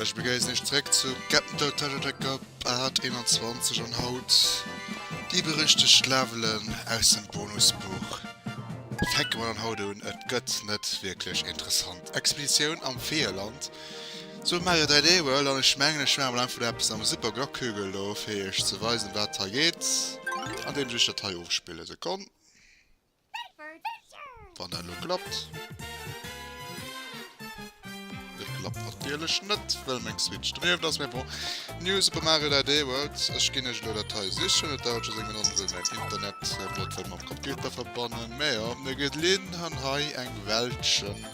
Ech begréissen iech zréck zu Captain Toad Treasure Tracker Part 21 an haut déi berüchtegt Levelen aus dem Bonusbuch fänke mer dann haut un. Et gëtt net wierklech interessant. Expeditioun am Feeëland zu Mario 3D World an ech mengen ech maache mol einfach do eppes am Super Glockhügel do fir iech ze weisen wat hei geet andeems ech dat hei ofspillen. Sekonn. Wann dat elo klappt. Et klappt natierlech net, well meng Switch donieft ass. Mee bon, New Super Mario 3D World. Ech ginn iech elo dat hei sichen. Et dauert just eng Minutt, well mäin Internet net wëll mam Computer verbannen. Mee jo, mir gelinn han hei eng Weltchen,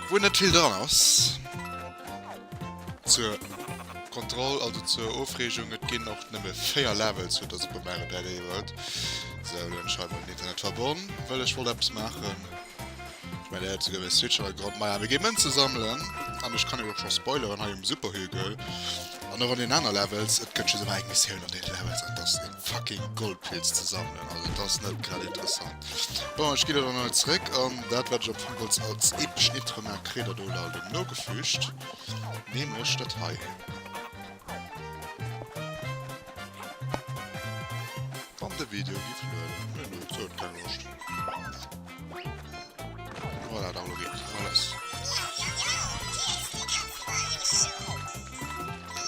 wou net vill dran ass. Zur Kontroll, also zur Ofreegung, et ginn och nëmme 4 Levels huet der Super Mario 3D World. Sou, elo hunn ech hei mol den Internet verbonn, well ech wollt eppes maachen. Ech mengen, där huet souguer mäi Switch hannergrond. Maja, mir gi Mënze sammelen an ech kann iech och scho spoileren, hei um Superhügel an och an den aner Levels, et gëtt just ëmmer eng Missioun an deene Levels an et ass e fucking Goldpilz ze sammelen. Also et ass net grad interessant. Bon, ech ginn elo nach zréck an dat wat ech am Fong wollt als epeschen Intro maachen, kritt der do elo alt nogefügt, nämlech dat hei. Wann de Video giff lueden. Nee, nee, sou huet keng Loscht. Voilà, da elo geet alles.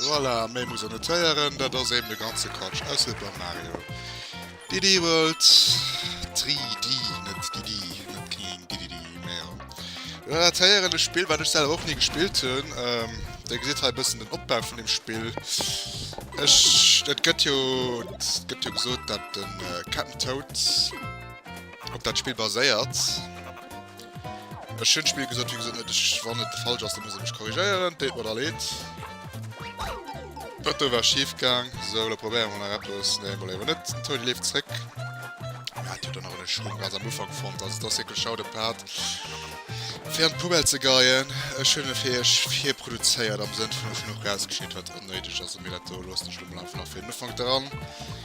Voilà, méi muss der net héieren, dat ass eben de ganze Quatsch aus Super Mario. DD World 3D, net DD, net King DDD, mä jo. Jo, dat héieren e Spill, wat ech selwer och ni gespillt hunn. Ähm, Dir gesitt hei e bëssen den Opbau vun dem Spill. Ech, et gëtt jo, et gëtt jo gesot, dat den Captain Toad op dat Spill baséiert. Ech hunn d'Spill gesot, wéi gesot net, ech, wann et falsch ass, da muss der mech korrigéieren, deet mer da leed. Dat do war schif gaang. Sou, lo probéiere mer nach eppes. Nee, mol éiwer net. Den Tony leeft zréck. Mir hat jo dann nach e Schwung ganz am Ufank fonnt. Also, et ass wierklech haut e Part fir an d'Poubelle ze geien. Ech hunn e fir iech virproduzéiert am Sënn vun, ech hunn och rausgeschnitt, wat onnéideg ass. Mee dat do loossen ech lo mol einfach nach fir den Ufank dran.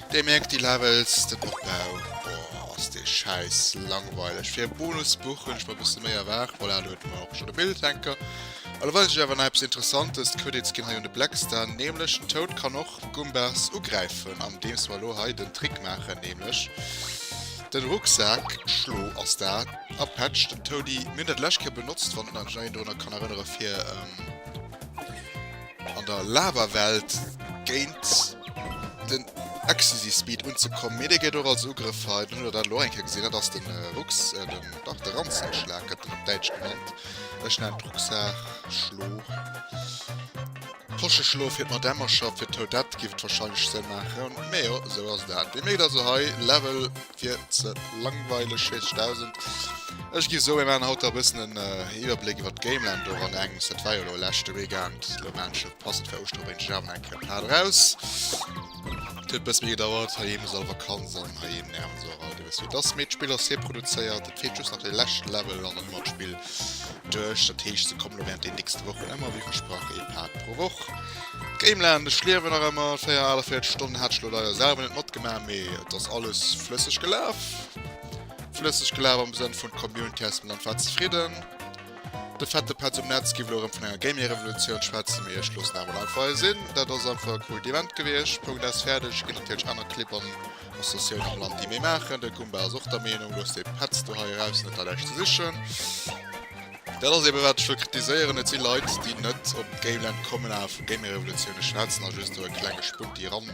Dir mierkt déi Levels, den Opbau, boah ass dee Schäiss langweileg. Fir e Bonusbuch hunn ech mer e bësse méi erwaart. Voilà, do huet mer och scho de Bildhänker. A lo weisen ech iech awer nach eppes Interessantes, D'Credits ginn hei un de Blackstar, nämlech den Toad kann och Gumbas ugräifen, andeems mer elo hei den Trick maachen, nämlech den Rucksak, Schlo ass dat, a Patch den Toady. Mir hunn dat lescht Kéier benotzt, wann sech nach een dorunner kann erënnere, fir an der Lavawelt géint den Ecstasy Speed unzekommen. Mee dee gëtt och als Ugrëff hei, dann hutt der dat elo och eng Kéier gesinn, dat ass den Rucks, den, dach, de Ranzenschlag gëtt en op Däitsch genannt. Ech nennen d'Rucksaachschlo Poscheschlo fir d'Madämmercher, fir d'Toadette giff et wahrscheinlech Sënn maachen, mee jo, esou ass dat. Dir mierkt also hei, Level wier ze langweileg, 40.000. Ech giff soen, mir maachen haut da e bëssen en Iwwerbléck iwwer d'Gameland och an engems. Dat war jo elo leschte Weekend, elo maachen ech jo passend fir Ouschtere bréngt ech awer nach eng Kéier e Part eraus. Et huet e bësse méi gedauert, heiheem ass all Vakanz an heiheem nerven se och all, dir wësst wéi et ass. Mee d'Spill ass virproduzéiert, et feelt just nach de leschte Level an dann hu mer d'Spill. Duerch. Dat heescht, se kommen elo während den nächste Wochen ëmmer, wéi versprach, ee Part pro Woch. Gameland, ech liewen nach ëmmer. 4, 48 Stonnen hat ech elo leider selwer net matgemaach, mee et ass alles flësseg gelaf. Flësseg gelaf am Sënn vun, d'Community aus dem Land war zefridden. De fette Petz um Netz giff elo erëm vun enger Gaming-Revolutioun schwätzen, mee ech loossen awer mol einfach hei sinn. Dat ass einfach e coolt Event gewiescht. Punkt aus fäerdeg. Et ginn natierlech aner Clibb an Associatiounen am Land, déi méi maachen. De Gumba ass och der Meenung, looss dee Petz do hei eraus, en huet da näischt ze sichen. Dat ass eben, wat ech wëll kritiséieren, Et si Leit, déi net op d'Gameland kommen a vu Gaming-Revolutioune schwätzen a just do e klenge Spunti eran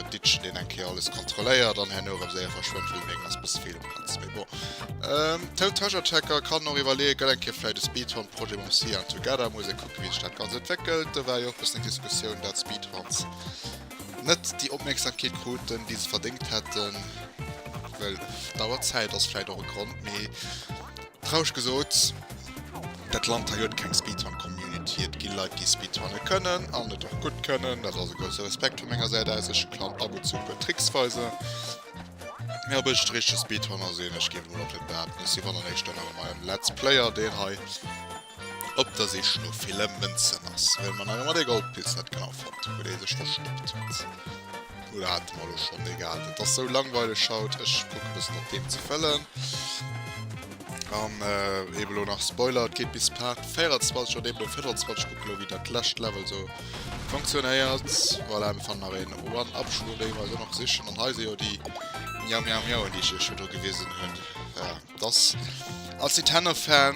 ditchen, deen eng Kéier alles kontrolléiert an herno erëm séier verschwënnt, wëll e mengen, ass e bësse fehl am Platz. Mee bon. Toad Treasure Tracker kann och iwwerleeën, gëtt eng Kéier vläicht e Speedrun-Projet mam Cyan Together. Muss ee kucken, wéi sech dat Ganzt entwéckelt. Do war jo och e bëssen eng Diskussioun, dat Speedruns net déi Opmierksamkeet kruten, déi se verdéngt hätten, well d'Auerzäit ass vläit och e Grond, mee traureg gesot, dat Land hei huet keng Speedrun-Community. Et gi Leit, déi speedrunne kënnen an et och gutt kënnen, dat ass e grousse Respekt vu menger Säit aus, ech kann ab und zu e puer Tricks weisen, mee ob ech de richtege Speedrunner sinn, ech géif emol och net behaapten. Ech si wann dann éischter nach ëmmer en Let's Player, deen hei op der Sich no ville Mënzen ass, well mer nach ëmmer dee Goldpilz net genau fonnt hunn, wou dee sech verstoppt huet. Oder hate mer elo schonn? Egal, et ass sou langweileg haut, ech kucke bëssen op d'Beem ze fëllen. An eben elo nach Spoiler, et geet bis Part 24 oder eben elo 25, kucke elo wéi dat lescht Level sou funktionéiert. Voilà, mir fannen nach een One-Up-Schroom, dee mer eis och nach sichen. An hei si jo déi Miau Miau Miauen, déi ech iech virdru gewisen hunn. Ja, dass als Nintendo-Fan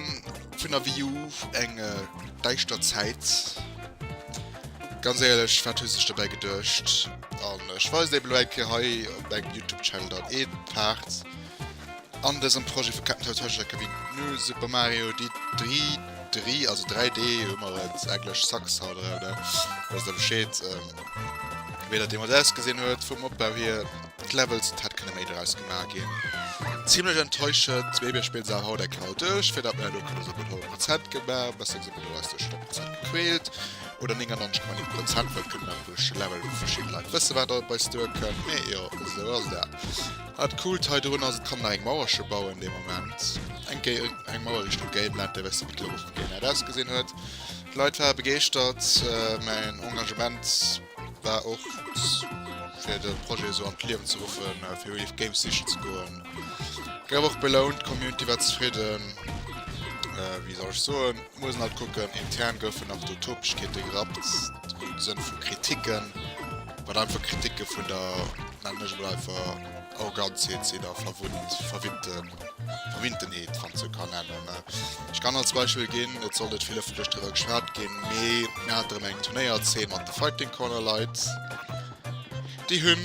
vun der Wii U eng däischter Zäit. Ganz éierlech, wat hu se sech dobäi geduecht? An ech weisen eben elo eng Kéier hei op engem YouTube-Channel dann ee Part. An dësem Projet vu Captain Toad Treasure Tracker wéi New Super Mario déi dri dri also 3D hu mer et englesch sucks haut erëm ne wësst der Bescheed wéi dat deemools ausgesinn huet vum Opbau hier d'Levels et hätt kënne méi draus gemaach ginn zimlech enttäuschend mee mir spillen se awer haut eng Kéier all duerch fir dat mer elo kënne soen 100 Prozent gemaach besser gesot mir hu eis duerch 100 Prozent gequält oder 99,9 Prozent well et kënnen nach duerch Level wou verschidde Leit wësse wat op eis duerkënnt mee jo esou ass dat. Wat coolt hei drun ass, et kann nach eng Mauerche bauen dee Moment. Eng Ga eng Mauer Richtung Gameland, der wësst wéi d'Logo vum Gameland ausgesinn huet. D'Leit ware begeeschtert, mäin Engagement war och fir de Projet esou an d'Liewen ze ruffen, fir Relief Games sichen ze goen. Gouf och belount, d'Community war zefridden. Wéi soll ech soen, muss een halt kucken, intern goufen nach d'Utopechkeete gerappt am Sënn vu Kritiken. Wat einfach Kritike vun der, nennen ech emol einfach, Arroganzheet sinn a verwunnt, verwinnten, Verwinntenheet, wann sou kann nennen. Ech kann als Beispill ginn, et soll net vill ëffentlech driwwer geschwat ginn, mee mir haten erëm eng Turnéierzeen mat de Fighting Corner Leit. Déi hunn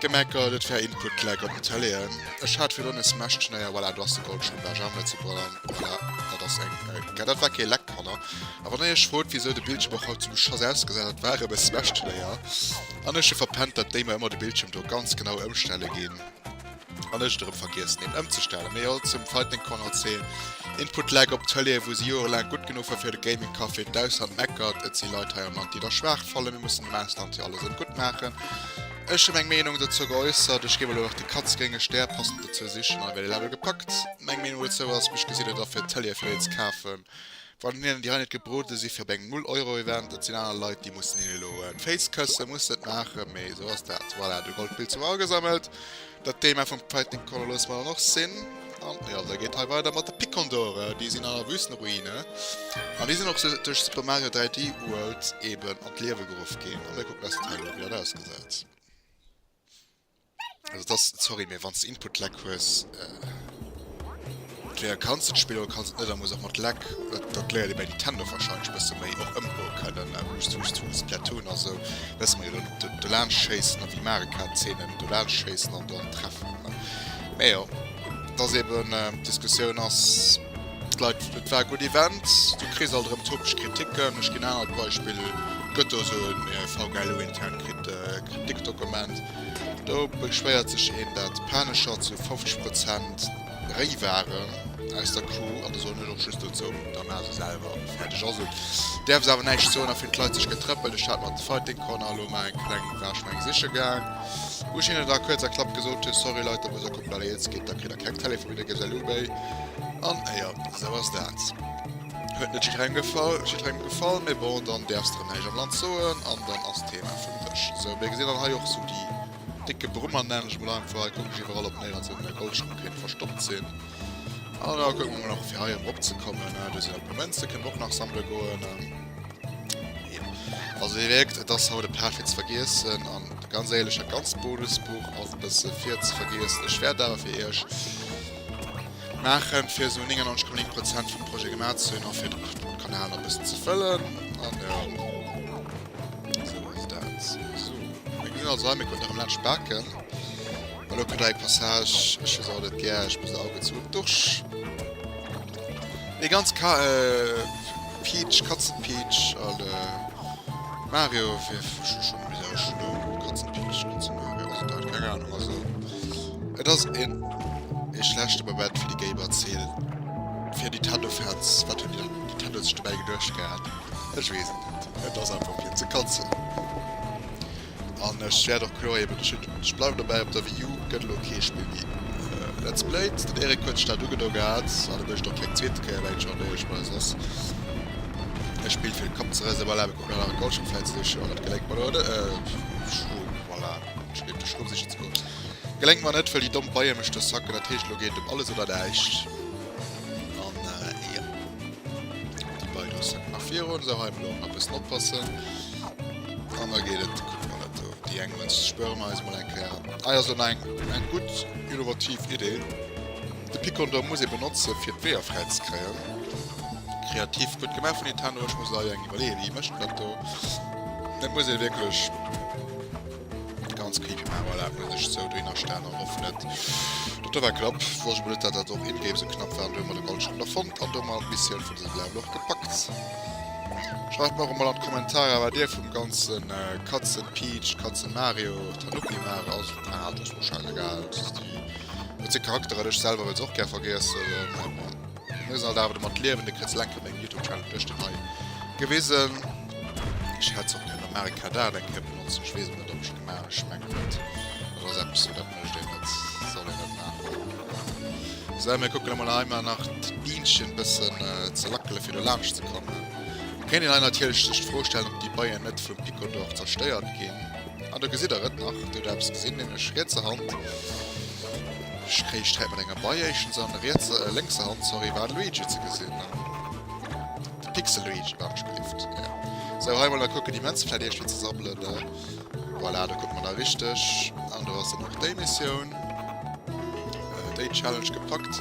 gemeckert, et wär Input Lag op den Tëleeën. Ech hat virdrun e Smash-Turnéier, voilà, do ass de Goldschirm Benjamin net super an voilà, dat ass eng, dat war kee Lag, Kanner. A wann der iech frot wisou de Bildschirm och haut sou beschass ausgesäit, dat war erëm e Smash-Turnéier an ech hu verpennt dat déi mer ëmmer de Bildschirm do ganz genau ëmstelle ginn an ech et erëm vergiessen een ëmzestellen. Mee jo, zum Fighting Corner Zeen, Input Lag op Tëlee wou se joerelaang gutt genuch war fir de Gaming Café, d'Ausland meckert, et si Leit hei am Land déi da schwaach fallen, mir mussen dem Ausland jo alles erëm gutt maachen. Ech hu meng Meenung dozou geäussert, ech géif elo nach de Katzgrénge Stär passend dozou sichen an da wär de Level gepackt. Meng Meenung dozou ass, mech gesinn et a fir d'Tëlee fir een ze kafen. Wann hinnen déi hei net gebrode si fir op engem Null Euro Event, et sinn aner Leit déi mussen hinnen elo d'Féiss këssen, mussen et maachen, mee esou ass dat. Voilà, de Goldpilz hu mer agesammelt. Dat Thema vum Fighting Corner loosse mer dann och sinn. An jo, da geet hei weider mat de Picondore, déi sinn an der Wüstenruine an déi sinn och duerch Super Mario 3D World eben an d'Liewe geruff ginn. A mir kucken eis dat hei elo wéi dat ausgesäit. Also das, sorry, mee wanns de Input Lag hues, entweder kanns de d'Spill oder kanns et net, a muss och mat Lag, dat dat léiert ee bei Nintendo wahrscheinlech bësse méi, och ëmgoe kënnen, Hust, Hust, Hust, Splatoon a sou, wësse mer jo, do do laanscht schéissen a wéi Mario Kart Zeenen do laanscht schéissen an dann treffen. Mee jo, et ass eben, d'Diskussioun ass. D'Leit, et war e gutt Event, du kriss alt erëm topesch Kritiken. Ech ginn anert Beispill, et gëtt do esou e VGLU-internt Kritikdokument, do beschwéiert sech een, dat Panescher zu 50 Prozent réi waren aus der Crew, an da soen ech och just dozou, da maach se selwer, fäerdeg ass et. Däerf se awer näischt soen, da fillen d'Leit sech getrëppelt. Ech hat mat Fighting Corner elo mar eng kleng, war ech mol eng siche gaang, wou ech hinnen da kuerz a klapp gesot hunn, sorry Leit, da musst der kucken, dat der eens gitt, da kritt der keng Télé vu mir, da gëtt et elo wéi. An jo, esou ass dat. Huet net jidderengem gefall, jidderengem gefall, mee bon, dann däerfs de erëm näischt am Land soen an dann ass d'Thema vum Dësch. Sou, mir gesinn dann hei och sou déi dicke Brummer, nennen ech emol einfach. Hei kucken ech iwwerall, ob néierens en Goldschrump kéint verstoppt sinn. An da kucke mer mol nach, fir hei erëm eropzekommen. Do sinn e puer Mënze, kënne mer och nach sammele goen. Jo, also dir mierkt, et ass haut e Paar fir ze vergiessen. An ganz éierlech, dat ganzt Bonusbuch ass e bësse fir ze vergiessen. Ech wäert awer fir iech Maachen fir esou 99,9 Prozent vum Projet gemaach ze hunn a fir de Kanal nach e bëssen ze fëllen. An jo, esou ass dat. Sou, mir gesinn also hei, mir konnten erëm laanscht baken. Elo kënnt hei eng Passage, ech weess och net gär, ech muss Augen zu und durch. Déi ganz Ka Peach, Katzen-Peach an Mario, fir ech hu schonn, wéi soll ech elo, Katzen-Peach, Katzen-Mario, ass et dat? Keng Ahnung, also. Et ass een ee schlechte Moment fir déi Gamer-Zeen, fir Nintendo-Fans. Wat hunn déi Nintendo sech dobäi geduecht gehat? Ech weess et net. Et ass einfach fir ze katzen. An ech wäert och kloer eben, ech hunn, ech bleiwen dobäi, op der Wii U gëtt elo kee Spill méi Let's Played. Den Eric huet sech dat ugedo gehat an e mécht och keng zweete Kéier, well et scho néideg bei eis ass. E Spill fir de Kapp ze rëselen. Voilà, mir kucken nach e Goldschrëpp vläit ze sichen. Oh, dat geléngt mer elo net. Schroom, voilà, ech géif de Schroom sichen ze goen. Geléngt mer net, wëll déi domm Beie mech do sacken. Dat heescht, elo geet et ëm alles oder näischt. virun. Sou, hei emol och nach e bëssen oppassen. An da geet et. Kucke mer dat do. Déi eng Mënz spuere mer eis emol eng Kéier. Hei ass elo nach eng, eng gutt innovativ Idee. De Picon do muss ee benotzen, fir d'Weeër fräi ze kréien. Kreativ gutt gemaach vun Nintendo. Ech muss leider eng iwwerleeën, wéi mécht een dat do. Dat muss ee wierklech ganz creepy maachen. Voilà, muss ech sou dohinner stellen an hoffen et dat do war knapp. Wosst ech mol net, dat dat och in-game sou knapp war. An do hu mer de Goldschong da fonnt an do hu mer d'Missioun vun dësem Level och gepackt. Schreift mer och emol an d'Kommentarer, wat dir vum ganzen Katzen Peach, Katzen Mario, Tanuki Mario, also ah, dat ass mer scheißegal. Dat ass déi, dat si Charakterer, déi ech selwer wëll se och gär vergiessen. Mä bon, mir mussen halt awer domat liewen. De Chris Lenke mengem Youtube Channel duerch den hei gewisen. Ech hätt se och kënnen am Mario Kart 8 eng Kéier benotzen. Ech weess et net, ob ech et gemaach hunn. Ech mengen net. Dat ass eppes, dat mécht een net, soll een net maachen. Sou, mir kucken emol hei mal nach d'Bienchen bëssen ze lackele fir do laanscht ze kommen. Kéint een hei natierlech sech d'Fro stellen, ob déi Beien net vum Pico d'Or zerstéiert ginn. An do gesitt der et nach, do hutt der eppes gesinn, nämlech rietser Hand. Ech kréie Sträit mat enger Bei éischtens an rietser, lénkser Hand, sorry, war de Luigi ze gesinn. De Pixel Luigi war ech gelift, ja. Sou, hei mol nach kucken déi Mënze vläit iergendwéi ze sammelen. Voilà, do kucke mer da richteg. An do ass dann och déi Missioun, déi Challenge gepackt.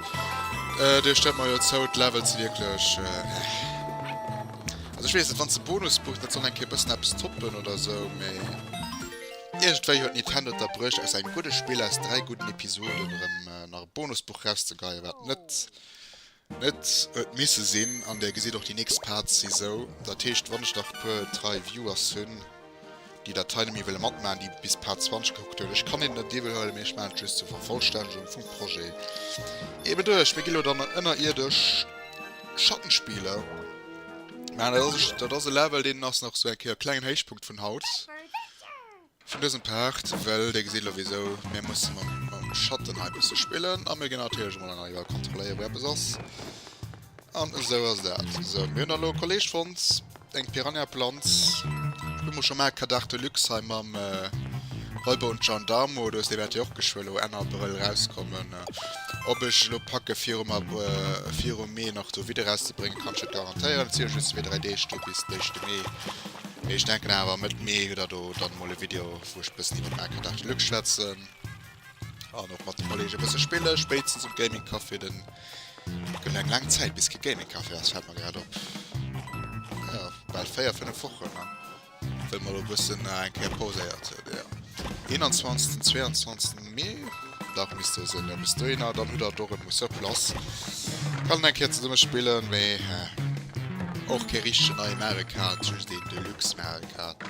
Dir stëmmt mer jo zou, d'Levels si wierklech. Also ech weess net, wann s de Bonusbuch, dat soll eng Kéier e bëssen eppes toppen oder sou, mee iergendwéi huet Nintendo et da bruecht, aus engem gudde Spill, aus 3 gudden Episoden erëm nach e Bonusbuch rauszegeien, wat net Net huet misse sinn, an der gesitt och déi nächst Parts si sou. Dat heescht wann ech nach e puer trei Viewers hunn déi dat hei net méi wëlle matmaachen, déi bis Part 20 gekuckt hunn, ech kann hinnen net iwwel huelen, mee ech maachen et just zur Vervollstännegung vum Projet eben duerch. Mir gi lo dann an ënnerierdesch Schattenspiele maachen. Dat ass dat ass e Level deen ass nach sou eng Kéier e klengen Héichpunkt vun haut. Vun dësem Part, well dir gesitt elo wéisou, mir musse mam Schatten hei bësse spillen a mir ginn natierlech emol nach iwwerall kontrolléieren wou eppes ass. An esou ass dat. Sou, mir hunn dann elo e Kolleg fonnt, eng Piranha-Planz. Ech hu mol scho Mario Kart 8 Deluxe hei mam Räuber und Gendarmo, do ass dee wäert jo och geschwë elo Enn Abrëll erauskommen. Ob ech elo packe virum virum Mee nach do Video erauszebréngen, kann ech net garantéieren. Et si jo just zwee, dräi Deeg do bis den éischte Mee. Mee ech denken awer Mëtt Mee hutt der do dann mol e Video wou ech bëssen iwwert Mario Kart 8 Deluxe schwätzen an och mat de Kollege bësse spille, spéitstens um Gaming Café. Den gëtt eng laang Zäit bis kee Gaming Café ass, fält mer grad op. Jo, bal 4, 5 Wochen, ne? Wëll mer elo bëssen eng Kéier pauséiert hunn, jo. 21., 22. Mee, dach misst do sinn, jo bis dohinner, dann hutt der et och erëm sur place. Kann een eng Kéier zesumme spillen, mee och kee richtegen neie Mario Kart, just een Deluxe Mario Kart.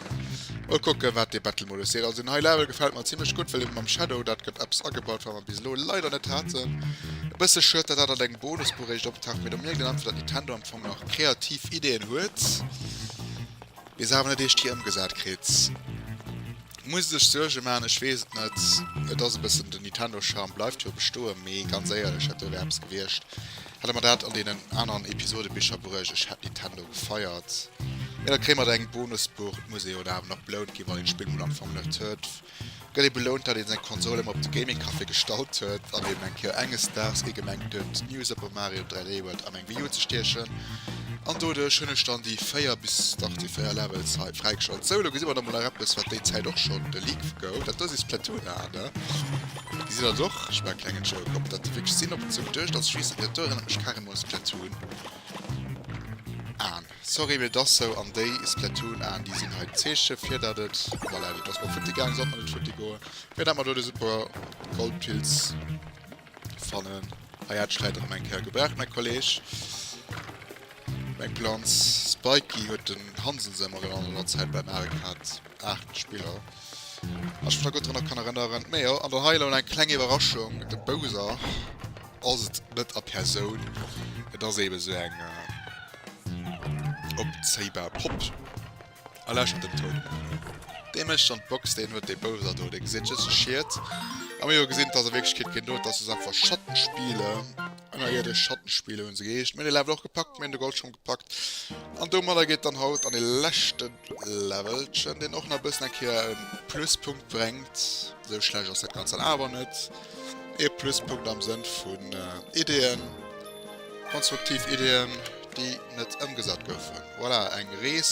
Mol kucken, wat dee Battle-Modus seet. Also den hei Level gefält mer zimmlech gutt, well eben mam Shadow, dat gëtt eppes agebaut, wat mer bis elo leider net haten. E bësse schued, dat dat an engem Bonusbuch eréischt optaucht, mee do mierkt een einfach, dat Nintendo am Fong nach kreativ Ideeën huet, mee se awer net eescht hir ëmgesat kritt. Muss sech Suerge maachen? Ech weess et net. Et ass e bëssen, den Nintendo-Charme bleift jo bestoen, mee ganz éierlech, dat do wär eppes gewiescht, hätte mer dat an deenen aneren Episodebicher bruecht, ech hätt Nintendo gefeiert. Mee da kréie mer et engem Bonusbuch. Et muss ee jo da awer nach belount ginn, wann een d'Spill mol am Fong net huet. Gëtt ee belount, datt ee seng Konsol ëmmer op de Gaming Café gestallt huet an eben eng Kéier enges Daags ee gemengt huet, New Super Mario 3D World a meng Wii U ze stiechen. An doduerch hunn ech dann déi 4 bis, dach déi 4 Levels hei fräigeschalt. Sou, elo gesi mer da mol nach eppes, wat déi Zäit och schonn de Leak gouf. Dat do si Splatoon-Aen, ne? Gesitt der et och? Ech maache klengen Joke. Ob dat wierklech sinn, ob et sou geduecht ass, ech weess et net. Dat do erënnert mech carrément u Splatoon-Aen. Sorry, mee et ass sou. An déi Splatoon-Aen, déi sinn hei d'Zeeche fir dat et, voilà, dat ass mol futti gaangen, sollt mer net futti goen, fir dat mer do de super Goldpilz fannen. Hei hat ech vläit erëm eng Kéier gebraucht, mäi Kolleg. Meng Planz. Spiky huet den Hansen se ëmmer genannt an der Zäit bei Mario Kart 8 Spiller. Wann ech mech nach gutt drun kann erënneren. Mee jo, an dann hei elo eng kleng Iwwerraschung, de Bowser ass et net a Persoun, et ass eebe sou eng opzéibar Popp. A lauschtert dem Toad emol no. Dee mécht dann d'Box, deen huet dee Bowser do, dee geséit just e Schiet. A mir hu gesinn, dass a Wierklechkeet keen do, et ass just einfach Schattenspiele, ënnerierdesch Schattenspiele hu se geheescht. Mir hunn de Level och gepackt, mir hunn de Goldschong gepackt. An domadder geet dann haut an de leschte Levelchen, deen och nach e bëssen eng Kéier e Pluspunkt bréngt. Esou schlecht ass dat Ganzt dann awer net. E Pluspunkt am Sënn vun Ideeën, konstruktiv Ideeën. déi net ëmgesat goufen. Voilà, eng Rees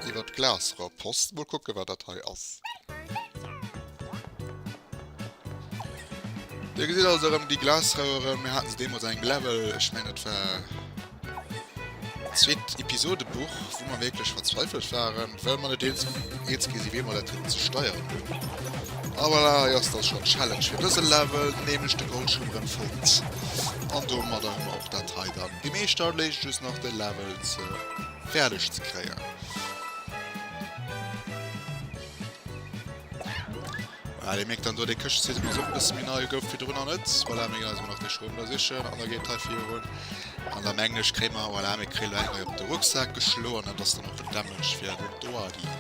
iwwer d'Glasrohrpost. Mol kucke wat dat hei ass. Dir gesitt also erëm déi Glasroueren. Mir haten se deemools an engem Level, ech mengen et war d'zweet Episodebuch, wou mer wierklech verzweifelt waren, well mer net eens eens gi sinn, wéi mer dat hätten ze steieren hunn. A voilà, hei ass da schonn d'Challenge fir dëse Level, nämlech de Goldschirm erëm fonnt. An domadder hu mer och dat hei dann gemeeschtert. Léicht just nach de Level ze fäerdeg ze kréien. Voilà, dir mierkt dann do, dee Këschtesystem ass och e bësse méi nei, gouf virdrun nach net. Voilà, mir ginn eis emol nach dee Schromm da sichen an da geet hei virun. An da mengen ech, kréie mer, voilà, mir kréie lo eng hei op de Rucksak geschloen an dat ass dann och den Damage fir den Doady.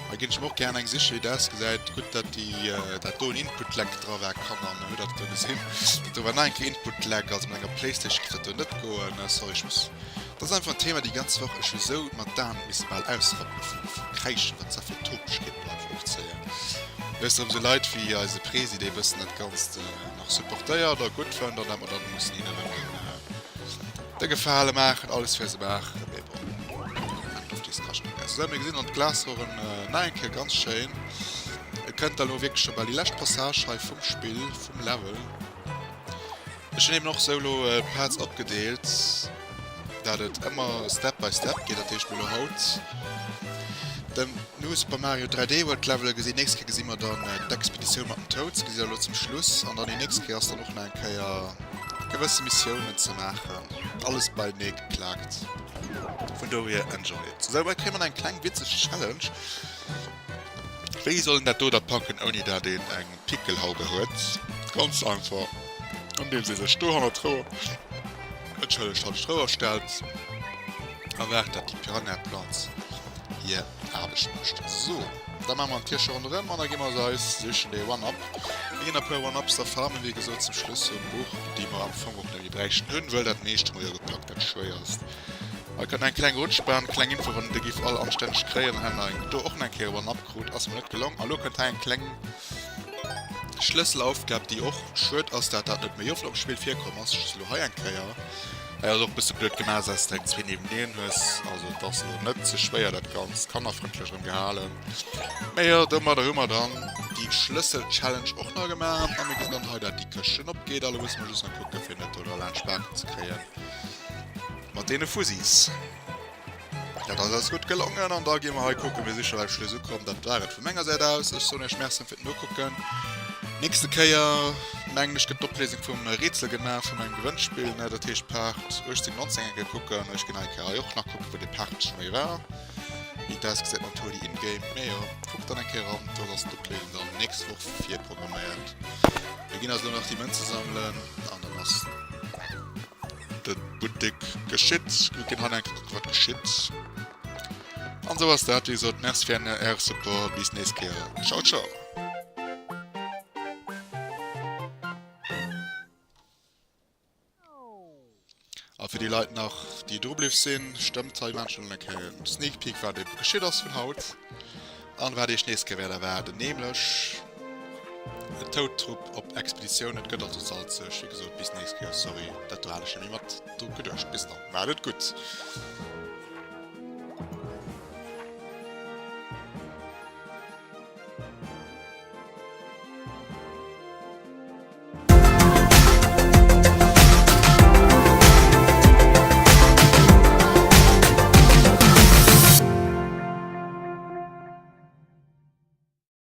Hei ginn ech mer och gären eng sichen, wéi dat ausgesäit. Gutt, dat déi, dat do en Input-Lag dra war, Kanner, mir hutt dat do gesinn. Dat do war nach eng Kéier Input-Lag, also mat enger Playstation géif dat do net goen. Sorry, ech muss. Dat ass einfach en Thema déi ganz Woch. Ech hu sou mat d'Aen misse bal ausrappen vu vu Kräischen, wat se fir Topegkeeten do einfach ofzéien. Wësst erëm sou Leit wéi eise Presi, dee bëssen dat Ganzt nach supportéiert a gutt fënnt, an dat mer dann mussen hinne rëm den de Gefale maachen, alles fir se maachen. Mee bon, end of discussion I guess. Sou, mir gesinn dann d'Glasrohren nach eng Kéier ganz schéin. Et kënnt da lo wierklech scho bal déi lescht Passage hei vum Spill, vum Level. Ech hunn eben och sou elo d'Parts opgedeelt, dat et ëmmer Step by Step geet. Dat heescht, mir elo haut den New Super Mario 3D World Levele gesinn, nächst Kéier gesi mer dann d'Expeditioun mat den Toads, gesitt der elo zum Schluss, an dann déi nächst Kéier ass dann och nach eng Kéier gewësse Missiounen ze maachen. Alles beienee geklaakt. Vun dohier enjoy it. Sou, hei kréie mer nach eng kleng witzeg Challenge. Wéi soll een dat do da packen, ouni dat een eng Pickelhaube huet? Ganz einfach, andeems ee sech do hannert d'Rouer, entschëllegt, hannert d'Rouer stellt a waart, dat déi Piranha-Plants hir Aarbecht mécht. So, da maache mer en Tierche ronderëm an da gi mer se eis sichen, dee One-Up. Mir ginn e puer One-Ups da farmen, wéi gesot, zum Schluss vum Buch, déi mer am Fong och net méi bräichten hunn, wëll dat meescht hu mer jo gepackt, dat Schwéierst. Hei kënnt eng kleng Rutschbahn, kleng Info, wann een déi giff all anstänneg kréien, dann hätt mer eng do och nach eng Kéier One-Up krut, ass mer net gelong. A lo kënnt hei eng kleng Schlësselaufgab, déi och schued ass, dat dat net méi oft am Spill virkomm ass, just elo hei eng Kéier. Hei ass och e bësse blöd gemaach, dass de eng zwee nieweneen hues, also et ass elo net ze schwéier dat Ganzt, kannerfrëndlech erëm gehalen. Mee jo, domadder hu mer dann déi Schlëssel-Challenge och nach gemaach a mir gesinn dann hei, dat déi Këschtchen opgeet. A lo musse mer just nach kucken, fir net do laanscht Baken ze kréien. Mat deene Fusis. Dat ass eis gutt gelongen an da gi mer hei kucken, mir si scho beim Schluss ukomm. Dat war et vu menger Säit aus. Ech soen iech Merci fir d'Nokucken. Nächste Kéier, mengen ech, gëtt d'Opléisung vum Rätsel gemaach vun engem Gewënnspill, ne? Dat heescht Part 18, 19 eng Kéier kucken. Ech ginn eng Kéier hei och nach kucken, wou dee Part scho méi war, wéi et ausgesäit mam Toady in-game. Mee jo, kuckt dann eng Kéier eran, do ass d'Opléisung dann nächst Woch virprogramméiert. Mir ginn eis elo nach déi Mënze sammelen an dann ass. De Buttek geschitt. Mir ginn hei eng Kéier kucken, wat geschitt. An esou ass dat. Wéi gesot, Merci fir Äre Support. Bis nächst Kéier. Ciao, ciao. A fir déi Leit nach, déi dru bliww sinn, stëmmt, hei maachen ech elo eng Kéier en Sneak Peek, wat ebe geschitt ass vun haut an wat iech nächst Kéier wäert erwaarden, nämlech en Toad-Trupp op Expeditioun. Et gëtt also salzeg, wéi gesot, bis nächst Kéier. Sorry, dat do hat ech net méi mat dru geduecht. Bis dann, maacht et gutt!